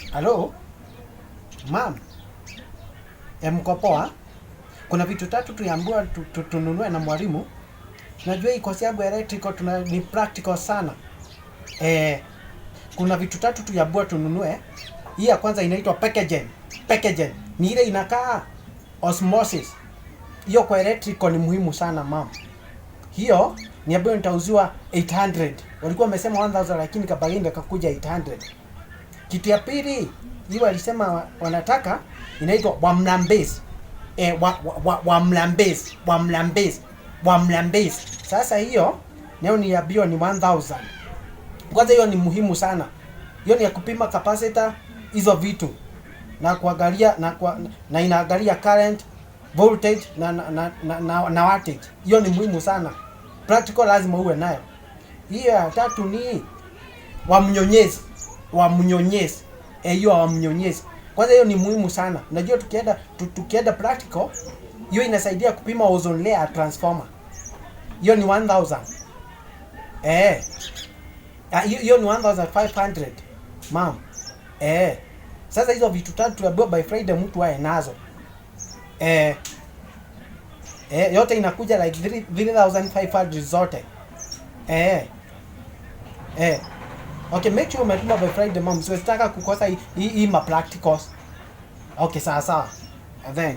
Halo? Ma'am. Mko poa? Kuna vitu tatu tuliambiwa tununue na mwalimu. Najua hii course yangu ya electrical ni practical sana. Kuna vitu tatu tuliambiwa tununue. Hii ya kwanza inaitwa packaging. Packaging ni ile inakaa osmosis. Hiyo kwa electrical ni muhimu sana, ma'am. Hiyo ni ambayo nitauziwa 800. Walikuwa wamesema 1000 lakini kabargain kakuja 800. Kitu ya pili hiyo walisema wanataka inaitwa wamlambezi. Wamlambezi, wamlambezi, wamlambezi. Sasa hiyo nayo ni ya bio ni 1000. Kwanza hiyo ni muhimu sana. Hiyo ni ya kupima capacitor, hizo vitu na kuangalia na inaangalia current, voltage na wattage. Hiyo ni muhimu sana. Practical lazima uwe nayo. Hiyo ya tatu ni wamnyonyezi, wamnyonyezi. Hiyo wamnyonyezi. Kwanza hiyo ni muhimu sana. Unajua tukienda practical, hiyo inasaidia kupima ozone layer transformer. Hiyo ni 1000. Ah, hiyo ni 1500. Ma'am. Sasa hizo vitu tatu tuambiwa by Friday mtu ae nazo. Yote inakuja like 3500 zote. Okay, make sure umetuma by Friday, ma'am. Siwezi taka kukosa hii ma practicals. Okay, sawa sawa. And then